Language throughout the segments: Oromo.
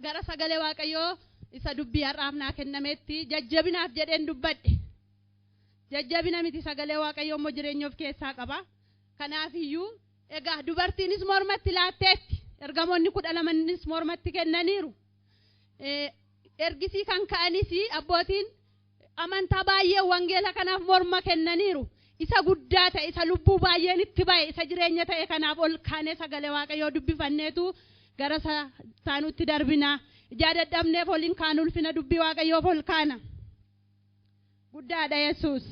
Gara sagalee Waaqayyoo isa dubbii har'aaf naa kennametti jajjabinaaf jedheen dubbadhe. Jajjabina miti, sagalee Waaqayyoo immoo jireenya of keessaa qaba. Kanaafiyyuu egaa dubartiinis mormatti laatteetti, ergamoonni 12nis mormatti kennaniiru. Ergisii kan ka'anis abbootiin amantaa baay'ee wangeela kanaaf morma kennaniiru. Isa guddaa ta'e, isa lubbuu baay'een itti ba'e, isa jireenya ta'e kanaaf ol kaanee sagalee Waaqayyoo dubbifanneetu gara saanutti darbina. Ijaa dadhabneef ol hin kaanu, ulfina dubbii Waaqayyoof ol kaana. Guddaadha Yesuus.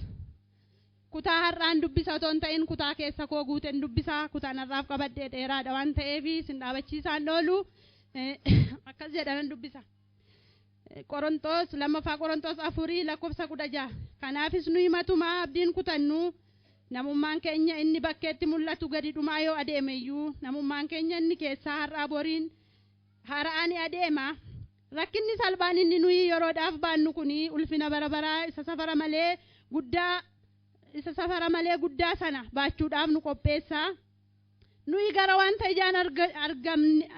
Kutaa har'aan dubbisa otoo hin ta'in kutaa keessa koo guuteen dubbisa. Kutaan har'aaf qabadhee dheeraadha waan ta'eef isin dhaabachiisaan oolu. Akkas jedhanan dubbisa. Qorontoos lammaffaa Qorontoos 4 lakkoofsa 16. Kanaafis nuyi matumaa abdiin kutannu, namummaan keenya inni bakkeetti mul'atu gadi dhumaa yoo adeeme iyyuu, namummaan keenya inni keessaa har'aa boriin haara'aa ni adeema. Rakkinni salphaan inni nuyi yeroodhaaf baannu kuni ulfina bara baraa isa safara malee guddaa sana baachuudhaaf nu qopheessa. Nuyi gara wanta ijaan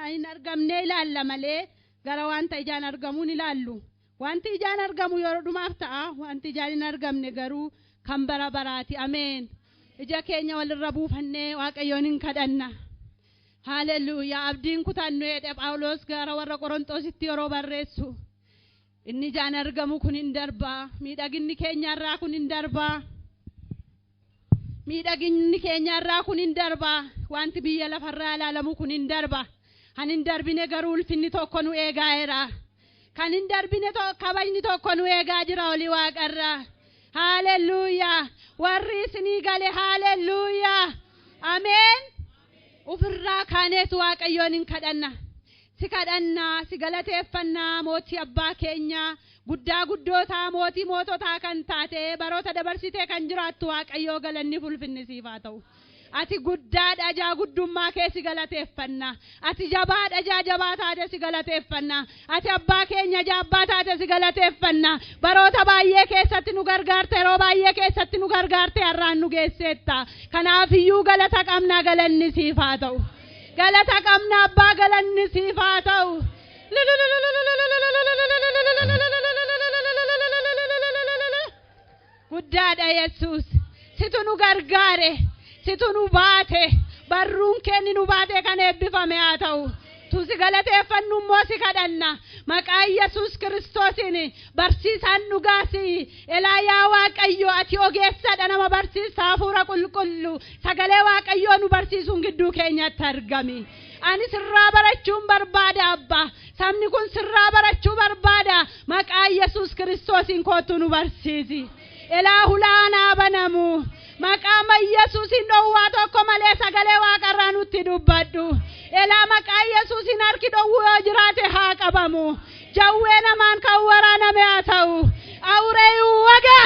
hin argamne ilaalla malee gara wanta ijaan argamuun ilaallu. Wanti ijaan argamu yeroo dhumaaf ta'a, wanti ijaan hin argamne garuu kan bara baraati. Ameen. Ija keenya walirra buufannee Waaqayyoon hin kadhanna. Haalelluuyaa. Abdiin kutannu jedhe Phaawulos gara warra Qorontoositti yeroo barreessu. Inni ijaan argamu kun hin darbaa. Miidhaginni keenyarraa kun hin darbaa. Miidhaginni keenyarraa kun hin darbaa. Wanti biyya lafarraa ilaalamu kun hin darba. Kan hin darbine garuu ulfinni tokko nu eegaa jira. Kan hin darbine kabajni tokko nu eegaa jira olii waaqarraa. Haalelluuyaa. Warri isinii gale haalelluuyaa. Ameen. Ofirraa kaaneetu Waaqayyoon hin kadhanna. Si kadhannaa, si galateeffannaa, mootii abbaa keenyaa, guddaa guddootaa, mootii moototaa kan taate, baroota dabarsitee kan jiraattu Waaqayyoo, galanni ulfinni siif haa ta'u. Ati guddaadha, jaa guddummaa kee si galateeffanna. Ati jabaadha, jaa jabaa taate si galateeffanna. Ati abbaa keenya, jaa abbaa taate si galateeffanna. Baroota baay'ee keessatti nu gargaarte, yeroo baay'ee keessatti nu gargaarte, har'aan nu geesseetta. Kanaafiyyuu galata qabna, galanni siif haa ta'u. Galata qabna abbaa, galanni siif haa ta'u. Guddaadha Yesuus. Situ nu gargaare. Situ nu baate. Barruun keenni nu baate kan eebbifame haa ta'u. Tu si galateeffannu immoo si kadhanna. Maqaa Yesuus Kiristoosiin barsiisaan dhugaasi. Elaa yaa Waaqayyo, ati ogeessadha, nama barsiisaa hafuura qulqullu. Sagalee Waaqayyoo nu barsiisuun gidduu keenyatti argami. Ani sirraa barachuun barbaada abbaa. Sabni kun sirraa barachuu barbaada. Maqaa Yesuus Kiristoosiin kootu nu barsiisi. Elaa hulaanaa banamu. Maqaa Yesuusiin dhowwaa tokko malee sagalee waaqarraa nutti dubbadhu. Elaa maqaa Yesuusiin harki dhowwu yoo jiraate haa qabamu. Jawwee namaan kan waraaname haa ta'u. Awuree waga!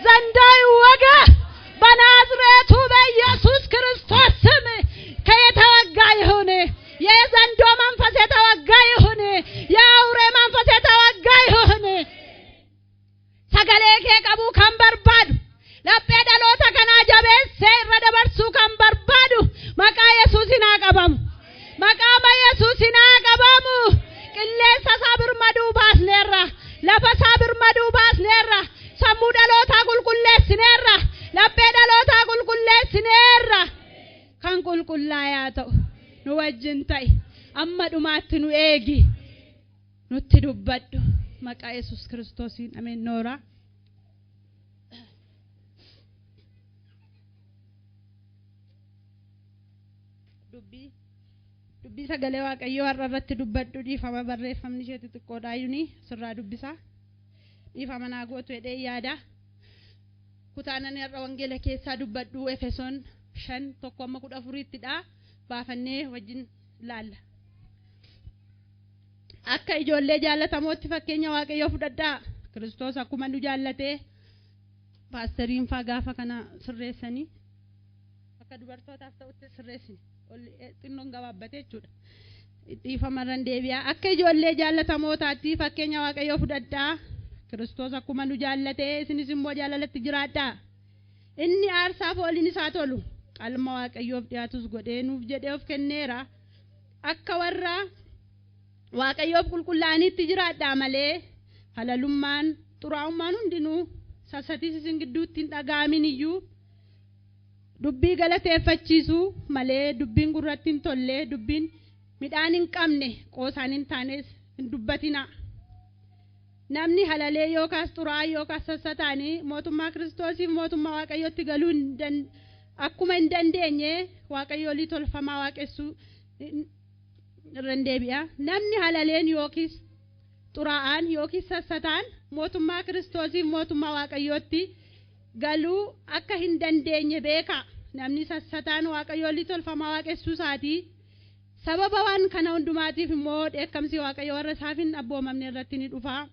ዘንዶው ይወጋ! በናዝሬቱ በኢየሱስ ክርስቶስ ስም ከየተወጋ ይሁን። የዘንዶ መንፈስ የተወጋ ይሁን። የአውሬ መንፈስ የተወጋ ይሁን። Sagalee kee qabuu kan barbaadu, laphee dhaloota kanaa jabeessee irra dabarsuu kan barbaadu maqaa Yesuusin haa qabamu. Maqaa Yesuusin haa qabamu. Qilleensa isaa birmaduu baasneerra. Lafa isaa birmaduu baasneerra. Sammuu dhalootaa qulqulleessineerra. Laphee dhalootaa qulqulleessineerra. Kan qulqullaa'aa ta'u nu wajjin ta'i. Amma dhumaatti nu eegi. Nutti dubbadhu. Maqaa Yesuus Kiristoosiin ameen. Nooraa. Dubbii sagalee Waaqayyoo har'a irratti dubbadhu, dhiifama, barreeffamni ishee xixiqqoodhaayuni sirraa dubbisa. Dhiifama naa gootu jedhee yaada. Kutaan ani har'a wangeela keessaa dubbadhu Efesoon 5 1 amma 14ttidha. Baafannee wajjin ilaalla. Akka ijoollee jaallatamootti fakkeenya Waaqayyoo fudhadhaa. Kiristoos akkuma nu jaallatee, paasteriin faa gaafa kana sirreessanii akka dubartootaaf ta'utti sirreessine. Xinnoon gabaabbate jechuudha. Dhiifamarran deebi'a. Akka ijoollee jaallatamootaatti fakkeenya Waaqayyoo fudhadhaa. Kiristoos akkuma nu jaallatee isinis immoo jaalalatti jiraadhaa. Inni aarsaa fooliin isaa tolu qalma Waaqayyoof dhiyaatus godhee nuuf jedhee of kenneera. Akka warra Waaqayyoof qulqullaa'aniitti jiraadhaa malee halalummaan xuraa'ummaan hundinuu sassatiis isin gidduutti hin dhaga'amin iyyuu dubbii galateeffachiisuu malee dubbiin gurratti hin tolle dubbiin midhaan hin qabne qoosaan hin taanes hin dubbatina. Namni halalee yookaas xuraa'aa yookaas sassataanii mootummaa Kiristoosiif mootummaa Waaqayyootti galuu akkuma hin dandeenye Waaqayyoolii tolfamaa waaqessuu irra hin deebi'a. Namni halaleen yookiis xuraa'aan yookiis sassataan mootummaa Kiristoosiif mootummaa Waaqayyootti galuu akka hin dandeenye beeka. Namni sassataan Waaqayyoolii tolfamaa waaqessuu isaatii. Sababa waan kana hundumaatiif immoo dheekkamsi Waaqayyo warra isaaf hin abboomamne irratti ni dhufa.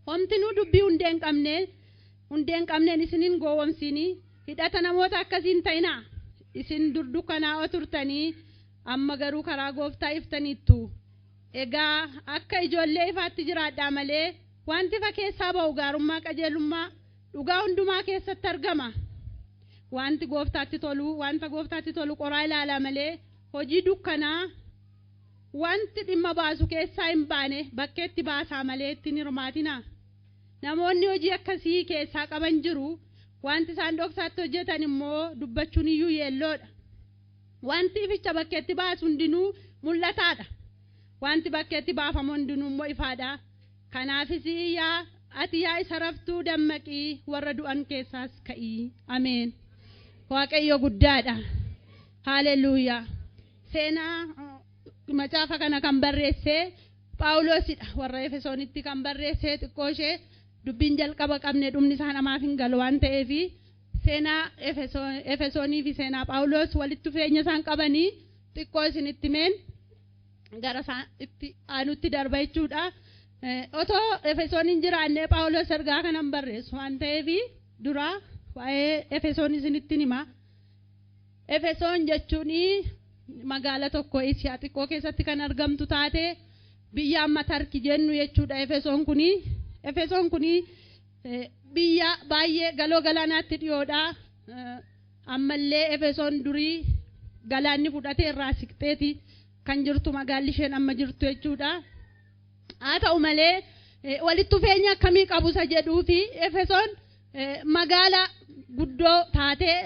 Homtinuu dubbii hundee hin qabneen isin hin gowwomsinii hidhata namoota akkasii hin ta'inaa. Isin dur dukkanaa'oo turtanii amma garuu karaa gooftaa iftaniittu. Egaa akka ijoollee ifaatti jiraadhaa malee wanti ifa keessaa ba'u gaarummaa qajeelummaa dhugaa hundumaa keessatti argama. Wanti gooftaatti tolu wanta gooftaatti tolu qoraa ilaalaa malee hojii dukkanaa wanti dhimma baasu keessaa hin baane bakkeetti baasaa malee ittiin hirmaatina. Namoonni hojii akkasii keessaa qaban jiru. Wanti isaan dhoksaatti hojjetan immoo dubbachuun iyyuu yeelloodha. Wanti ificha bakkeetti baasu hundinuu mul'ataadha. Wanti bakkeetti baafamu hundinuu immoo ifaadha. Kanaafis yaa ati yaa isa raftuu dammaqii warra du'an keessaas ka'ii. Ameen. Waaqayyo guddaadha. Haaleluyyaa. Seenaa macaafa kana kan barreesse Phaawulosidha. Warra Efesoonitti kan barreesse xiqqoo ishee dubbiin jalqaba qabne dhumni isaa namaaf hin galu waan ta'eef seenaa Efesoonii fi seenaa Phaawulos walitti dhufeenya isaan qabanii xiqqoo isinitti meen gara isaan itti aanutti darba jechuudha. Otoo Efesoon hin jiraanne Phaawulos ergaa kanan barreessu waan ta'eef dura waa'ee Efesoon isinitti hima. Efesoon jechuun magaala tokko Isiyaa xiqqoo keessatti kan argamtu taate biyya amma Tarki jennu jechuudha. Efesoon kuni biyya baay'ee galoo galaanaatti dhiyoodha. Ammallee Efesoon durii galaanni fudhatee irraa siqxeeti kan jirtu magaalli isheen amma jirtu jechuudha. Haa ta'u malee walitti dhufeenya akkamii qabu isa jedhuu fi Efesoon magaala guddoo taatee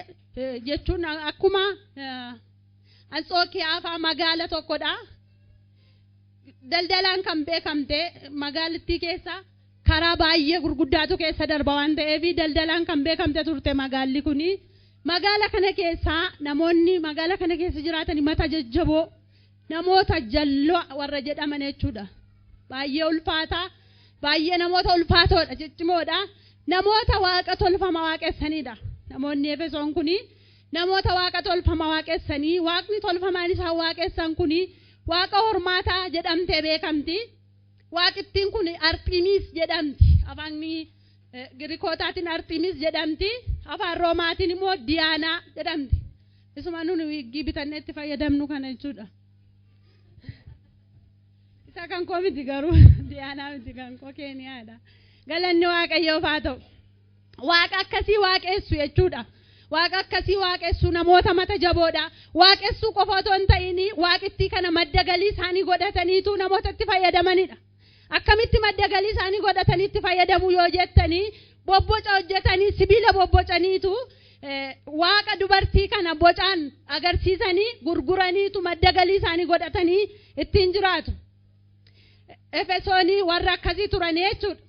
jechuun akkuma Anxookiyaa fa'aa magaala tokkodha. Daldalaan kan beekamte magaalittii keessa karaa baay'ee gurguddaatu keessa darba waan ta'eef daldalaan kan beekamte turte magaalli kuni. Magaala kana keessa namoonni magaala kana keessa jiraatan mata jajjaboo namoota jalloo warra jedhaman jechuudha. Baay'ee ulfaataa, baay'ee namoota ulfaatoodha, ciccimoodha. Namoota waaqa tolfama waaqessanidha. Namoonni Efesoon kuni namoota waaqa tolfama waaqessanii waaqni tolfamaan isaan waaqessan kuni waaqa hormaataa jedhamtee beekamti. Waaqittiin kun Arximiis jedhamti. Afaan Giriikootaatiin Arximiis jedhamti. Afaan Roomaatiin immoo Diyaanaa jedhamti. Isuma nuni wiiggii bitannee itti fayyadamnu kana jechuudha. Isa kan koo miti garuu Diyaanaa miti kan koo Keeniyaadha. Galanni Waaqayyoof haa ta'u. Waaqa akkasii waaqessu jechuudha. Waaqa akkasii waaqessu namoota mata jaboodha. Waaqessuu qofa otoo hin ta'in waaqittii kana madda galii isaanii godhataniitu namoota itti fayyadamanidha. Akkamitti madda galii isaanii godhatanii itti fayyadamu yoo jettanii bobboca hojjetanii sibiila bobbocaniitu waaqa dubartii kana bocaan agarsiisanii gurguraniitu madda galii isaanii godhatanii ittiin jiraatu. Efesoonii warra akkasii turan jechuudha.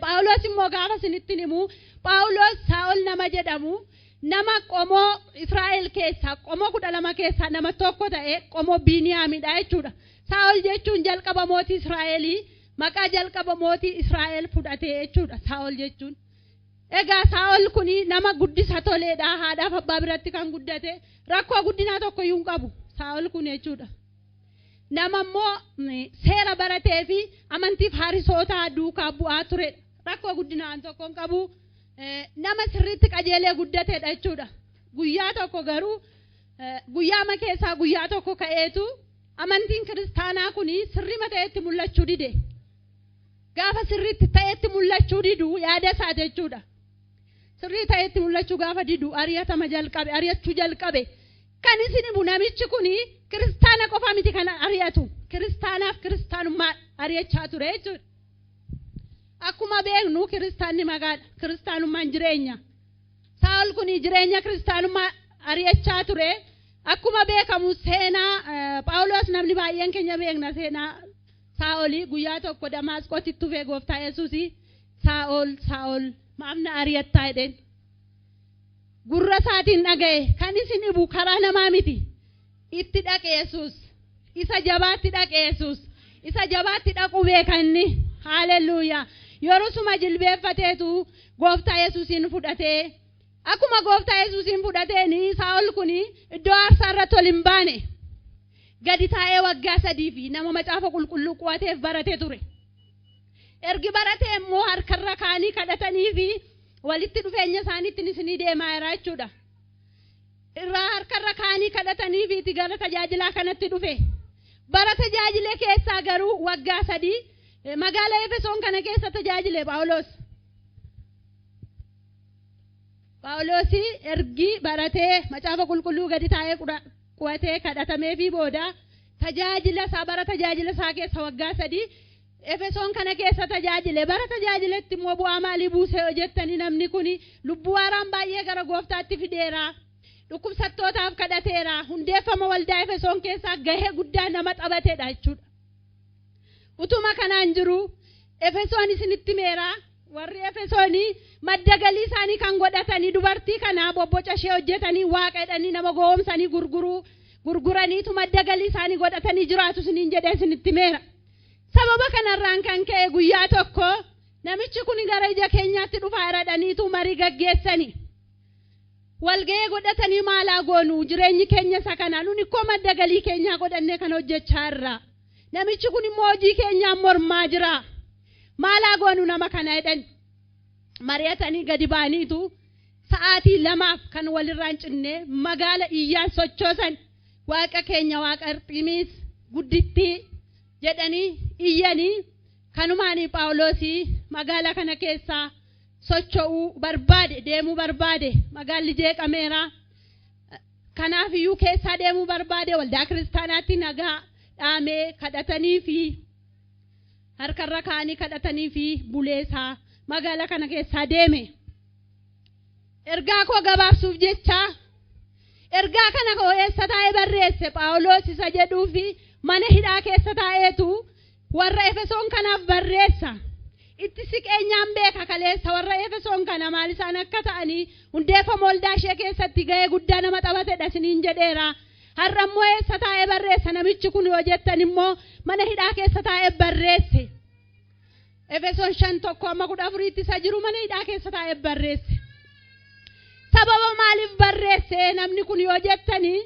Phaawulos immoo gaafa isinitti himu Phaawulos Saa'ol nama jedhamu nama qomoo Israa'el keessaa qomoo 12 keessaa nama tokko ta'e qomoo Biiniyaamidha jechuudha. Saa'ol jechuun jalqaba mootii Israa'elii maqaa jalqaba mootii Israa'el fudhate jechuudha Saa'ol jechuun. Egaa Saa'ol kuni nama guddisa toleedha, haadhaaf abbaa biratti kan guddate rakkoo guddinaa tokko iyyuu hin qabu Saa'ol kun jechuudha. Nama immoo seera baratee fi amantiif harisootaa duukaa bu'aa turedha. Rakkoo guddinaa tokko hin qabu. Nama sirriitti qajeelee guddateedha jechuudha. Guyyaa tokko garuu guyyaama keessaa guyyaa tokko ka'eetu amantiin kiristaanaa kuni sirrima ta'etti mul'achuu dide. Gaafa sirriitti ta'etti mul'achuu didu yaada isaa jechuudha. Sirrii ta'etti mul'achuu gaafa didu ari'atama jalqabe, ari'achuu jalqabe. Kan isin himu namichi kuni kiristaana qofa miti kan ari'atu. Kiristaanaaf kiristaanummaa ari'achaa ture jechuudha. Akkuma beeknu kiristaanni maqaadha. Kiristaanummaan jireenya. Saa'ol kun jireenya kiristaanummaa ari'achaa ture. Akkuma beekamu seenaa Phaawulos namni baay'een keenya beekna seenaa Saa'olii guyyaa tokko Damaasqootti dhufee gooftaa Yesuusii Saa'ol Saa'ol maaf na ari'attaa jedheen. Gurra isaatiin dhaga'e kan isin dhibu karaa namaa miti. Itti dhaqe Yesuus. Isa jabaatti dhaqe Yesuus. Isa jabaatti dhaquu beeka inni. Haalelluuyaa. Yeroo jilbeeffateetu gooftaa Yesuusiin fudhatee akkuma gooftaa Yesuusiin fudhateen Saa'ol kun iddoo aarsaa irratti ol hin baane gadi taa'ee waggaa 3 fi nama macaafa qulqulluu qo'ateef barate ture. Ergi baratee immoo harkarra kaanii kadhatanii fi walitti dhufeenya isaaniitti isinii deemaa jira jechuudha. Irraa harkarra kaanii kadhatanii fi itti gara tajaajilaa kanatti dhufe. Bara tajaajile keessaa garuu waggaa 3 magaalaa Efesoon kana keessa tajaajile Phaawulos. Phaawulos ergi baratee macaafa qulqulluu gadi taa'ee qo'atee kadhatamee fi booda tajaajila isaa bara tajaajila isaa keessa waggaa 3 Efesoon kana keessa tajaajile. Bara tajaajiletti immoo bu'aa maalii buusee jettanii namni kun lubbuu haaraan baay'ee gara gooftaatti fideera. Dhukkubsattootaaf kadhateera. Hundeeffama waldaa Efesoon keessaa gahee guddaa nama taphateedha jechuudha. Utuma kanaan jiru Efesoon isinitti meera. Warri Efesoonii madda galii isaanii kan godhatanii dubartii kana bobboca ishee hojjetanii waaqa jedhanii nama gowwoomsanii gurguraniitu madda galii isaanii godhatanii jiraatu isiniin jedhee isinitti meera. Sababa kanarraan kan ka'e guyyaa tokko namichi kun gara ija keenyaatti dhufaa jedhaniitu marii gaggeessanii. Walga'ee godhatanii maalaa goonu jireenyi keenya isa kana nuni koo madda galii keenyaa godhannee kan hojjechaa jirra. Namichi kun immoo hojii keenyaan mormaa jira. Maalaa goonu nama kana jedhan mari'atanii gadi ba'aniitu sa'aatii 2 kan walirraa hin cinne magaala iyyaan sochoosan waaqa keenya waaqa Arxemiis guddittii jedhanii iyyanii kanumaanii Phaawulosii magaalaa kana keessaa socho'uu barbaade deemuu barbaade magaalli jeeqameera. Kanaaf iyyuu keessaa deemuu barbaade waldaa kiristaanaatti nagaa dhaamee kadhatanii fi harkarra kaanii kadhatanii fi buleesaa magaalaa kana keessaa deeme. Ergaa koo gabaabsuuf jecha ergaa kana koo eessa taa'ee barreesse Phaawulos isa jedhuu fi mana hidhaa keessa taa'eetu warra Efesoon kanaaf barreessa. Itti siqeenyaan beeka kaleessa warra Efesoon kana maal isaan akka ta'anii hundeeffama waldaa ishee keessatti gahee guddaa nama taphatedha isiniin jedheera. Har'a immoo eessa taa'ee barreessa namichi kun yoo jettan immoo mana hidhaa keessa taa'ee barreesse. Efesoon 5:1-14 isa jiru mana hidhaa keessa taa'ee barreesse. Sababa maaliif barreesse namni kun yoo jettanii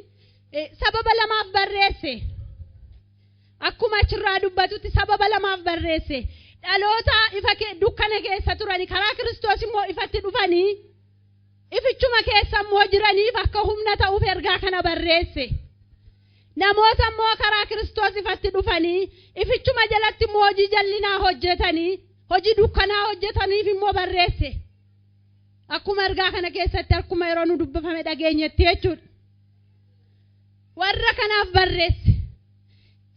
sababa lamaaf barreesse. Akkuma achirraa dubbatutti sababa lamaaf barreesse. Dhaloota ifa dukkana keessa turanii karaa Kiristoos immoo ifatti dhufanii ifichuma keessa immoo jiraniif akka humna ta'uuf ergaa kana barreesse. Namoota immoo karaa Kiristoos ifatti dhufanii ifichuma jalatti immoo hojii jallinaa hojjetanii hojii dukkanaa hojjetaniif immoo barreesse. Akkuma ergaa kana keessatti akkuma yeroo nu dubbifame dhageenyetti jechuudha. Warra kanaaf barreesse.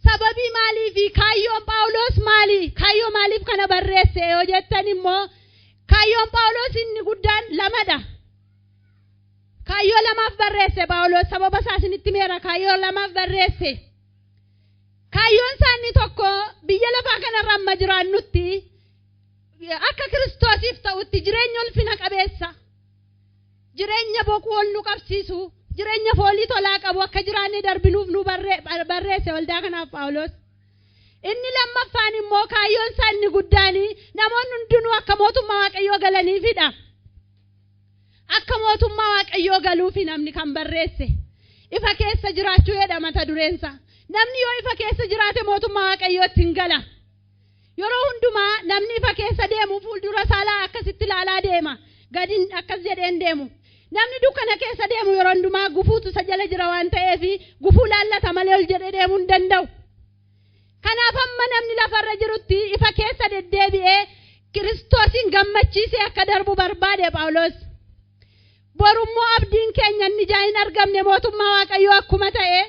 Sababii maalii fi kaayyoon Phaawulos maali? Kaayyoo maaliif kana barreesse yoo jettan immoo kaayyoon Phaawulos inni guddaan lamadha. Kaayyoo lamaaf barreesse Phaawulos sababa isaa isinitti meera kaayyoo lamaaf barreesse. Kaayyoon isaa inni tokko biyya lafaa kanarra amma jiraannutti akka Kiristoosiif ta'utti jireenya ulfina qabeessa jireenya boquu ol nu qabsiisu jireenya foolii tolaa qabu akka jiraannee darbinuuf nu barreesse waldaa kanaaf Phaawulos. Inni lammaffaan immoo kaayyoon isaa inni guddaan namoonni hundinuu akka mootummaa Waaqayyoo galaniifidha. Akka mootummaa Waaqayyoo galuufi namni kan barreesse. Ifa keessa jiraachuu jedha mata dureensa. Namni yoo ifa keessa jiraate mootummaa Waaqayyootti hin gala. Yeroo hundumaa namni ifa keessa deemu fuuldura isaa akkasitti ilaalaa deema. Gadi akkas jedheen deemu. Namni dukkana keessa deemu yeroo hundumaa gufuutu isa jala jira waan ta'eef gufuu laallata malee ol jedhee deemuu hin danda'u. Kanaaf amma namni lafarra jirutti ifa keessa deddeebi'ee Kiristoosiin gammachiisee akka darbu barbaade Phaawulos. Borummoo abdiin keenya inni ijaan hin argamne mootummaa Waaqayyoo akkuma ta'e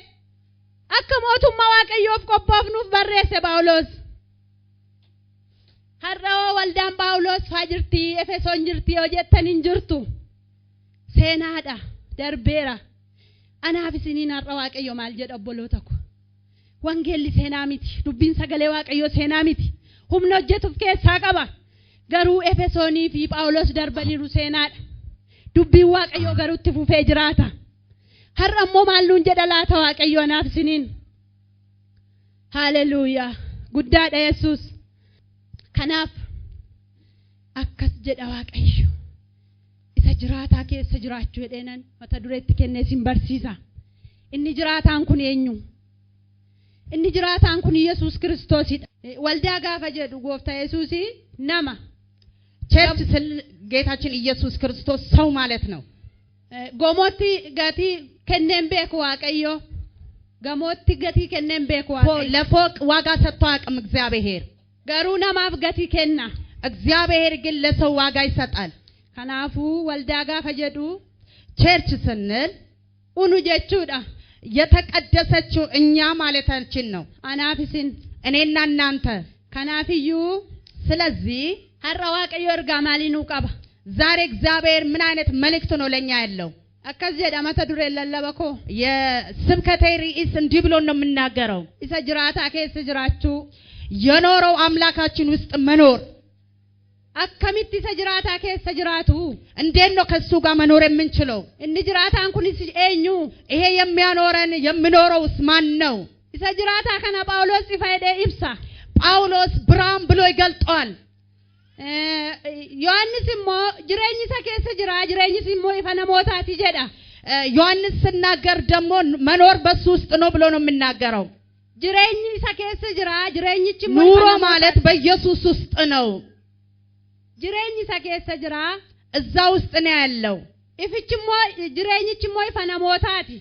Akka mootummaa Waaqayyoof qophoofnuuf barreesse Phaawulos. Har'a hoo waldaan Phaawulos faa jirti, Efesoon jirti yoo jettan hin jirtu. Seenaadha, darbeera. Anaaf isiniin har'a Waaqayyo maal jedha obboloota ko? Wangeelli seenaa miti. Dubbiin sagalee Waaqayyoo seenaa miti. Humna hojjetuuf keessaa qaba. Garuu Efesoonii fi Phaawulos darbaniiru seenaadha. Dubbiin Waaqayyoo garuu itti fufee jiraata. Har'a immoo maal nuun jedha laata Waaqayyo anaaf isiniin? Haleluuyaa. Guddaadha Yesuus. Kanaaf akkas jedha Waaqayyo. Isa jiraataa keessa jiraachuu jedheenan mata dureetti kennee isin barsiisa. Inni jiraataan kun eenyu? Inni jiraataan kun Yesuus Kiristoosidha. Waldaa gaafa jedhu gooftaa Yesuusii nama. Church ስል ጌታችን ኢየሱስ ክርስቶስ ሰው ማለት ነው። Gamootti gatii kenneen beeku Waaqayyo. Gamootti gatii kenneen beeku Waaqayyo. ለፎቅ ዋጋ ሰጥቶ አያውቅም እግዚአብሔር። Garuu namaaf gatii kenna. እግዚአብሔር ግን ለሰው ዋጋ ይሰጣል። Kanaafuu waldaa gaafa jedhu Church ስንል unu jechuudha. የተቀደሰችው እኛ ማለታችን ነው። Anaaf isin. እኔና እናንተ። Kanaafiyyuu ስለዚህ har'a Waaqayyo ergaa maalii nuu qaba? ዛሬ እግዚአብሔር ምን አይነት መልእክት ነው ለኛ ያለው? Akkas jedha mata dureen lallaba koo. የስብከቴ ርዕስ እንዲህ ብሎ ነው የምናገረው። Isa jiraataa keessa jiraachuu. የኖረው አምላካችን ውስጥ መኖር። Akkamitti isa jiraataa keessa jiraatu? እንዴት ነው ከሱ ጋር መኖር የምንችለው? Inni jiraataan kunis eenyu? ይሄ የሚያኖረን የሚኖረውስ ማን ነው? Isa jiraataa kana Phaawulos ifa jedhee ibsa. ጳውሎስ ብርሃን ብሎ ይገልጠዋል። Yohaannis immoo jireenyi isa keessa jira, jireenyis immoo ifa namootaati jedha. ዮሐንስ ሲናገር ደግሞ መኖር በሱ ውስጥ ነው ብሎ ነው የሚናገረው። Jireenyi isa keessa jira, jireenyichi immoo ኑሮ ifa ማለት namootaati. በኢየሱስ ውስጥ ነው። Jireenyi isa keessa jira. እዛ ውስጥ ነው ያለው። Ifichi immoo jireenyichi immoo ifa namootaati.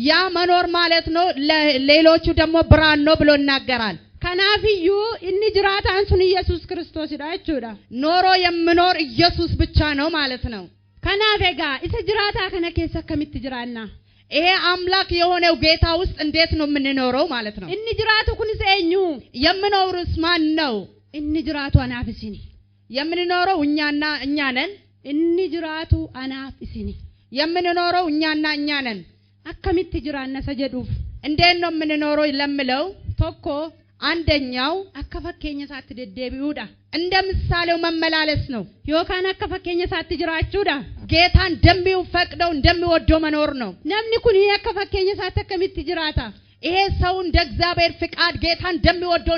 ያ መኖር ማለት ነው፣ ሌሎቹ ደግሞ ብርሃን ነው ብሎ ይናገራል። Kanaafiyyuu inni jiraataan sun Yesuus Kiristoosidha jechuudha. ኖሮ የሚኖር ኢየሱስ ብቻ ነው ማለት ነው። Kanaaf egaa isa jiraataa kana keessa akkamitti jiraanna? ይሄ አምላክ የሆነው ጌታ ውስጥ እንዴት ነው የምንኖረው ማለት ነው። Inni jiraatu kunis eenyu? የምኖሩስ ማን ነው? Inni jiraatu anaaf isini. የምንኖረው እኛና እኛ ነን። Inni jiraatu anaaf isini. የምንኖረው እኛና እኛ ነን። Akkamitti jiraanna isa jedhuuf እንዴት ነው የምንኖረው ለምለው tokko አንደኛው akka fakkeenya isaatti deddeebi'uudha. እንደ ምሳሌው መመላለስ ነው። Yookaan akka fakkeenya isaatti jiraachuudha. ጌታ እንደሚፈቅደው እንደሚወደው መኖር ነው። Namni kun akka fakkeenya isaatti akkamitti jiraata? ይሄ ሰው እንደ እግዚአብሔር ፍቃድ ጌታ እንደሚወደው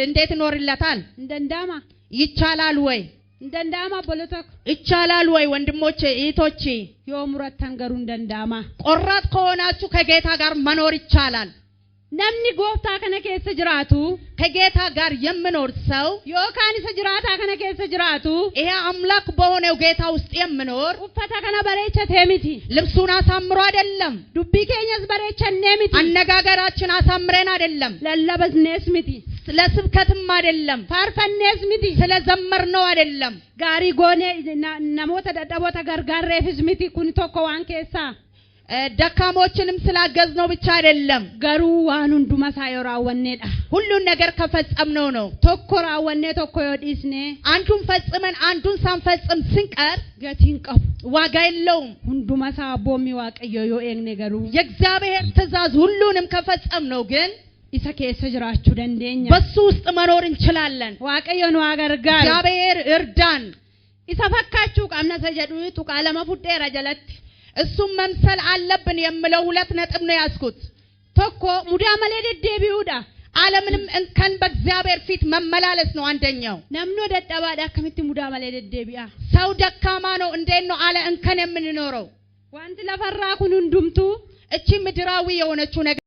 እንዴት ይኖርለታል? Hin danda'ama? ይቻላል ወይ? Hin danda'ama obboloota ko? ይቻላል ወይ ወንድሞቼ እህቶቼ? Yoo murattan garuu hin danda'ama. ቆራጥ ከሆናችሁ ከጌታ ጋር መኖር ይቻላል። Namni gooftaa kana keessa jiraatu ከጌታ ጋር የሚኖር ሰው yookaan isa jiraataa kana keessa jiraatu ይሄ አምላክ በሆነው ጌታ ውስጥ የሚኖር uffata kana bareechatee miti. ልብሱን አሳምሮ አይደለም፣ Dubbii keenyas bareechannee miti. አነጋገራችን አሳምረን አይደለም፣ Lallabasnees miti. ለስብከትም አይደለም፣ Faarfannees miti. ስለዘመርነው አይደለም፣ Gaarii goonee namoota dadhaboota gargaarreefis miti kun tokko waan keessaa. ደካሞችንም ስላገዝነው ብቻ አይደለም። Garuu waan hunduma isaa yoo raawwanneedha. ሁሉን ነገር ከፈጸምነው ነው። Tokko raawwannee tokko yoo dhiisne አንዱን ፈጽመን አንዱን ሳንፈጽም ስንቀር gatiin qabu. ዋጋ የለውም። Hunduma isaa abboommii Waaqayyoo yoo eegne garuu የእግዚአብሔር ትእዛዝ ሁሉንም ከፈጸምነው ግን isa keessa jiraachuu dandeenya. በሱ ውስጥ መኖር እንችላለን። Waaqayyo nu haa gargaaru. እግዚአብሔር እርዳን። Isa fakkaachuu qabna isa jedhu tuqaa lama fudheera jalatti. እሱም መምሰል አለብን የምለው 2 ነጥብ ነው ያዝኩት። Tokko mudaa malee deddeebi'uudha. አለምንም እንከን በእግዚአብሔር ፊት መመላለስ ነው አንደኛው። Namni dadhabaadha akkamitti mudaa malee deddeebi'a? ሰው ደካማ ነው፣ እንዴት ነው አለ እንከን የምንኖረው? Wanti lafarraa kun hundumtuu እቺ ምድራዊ የሆነችው ነገር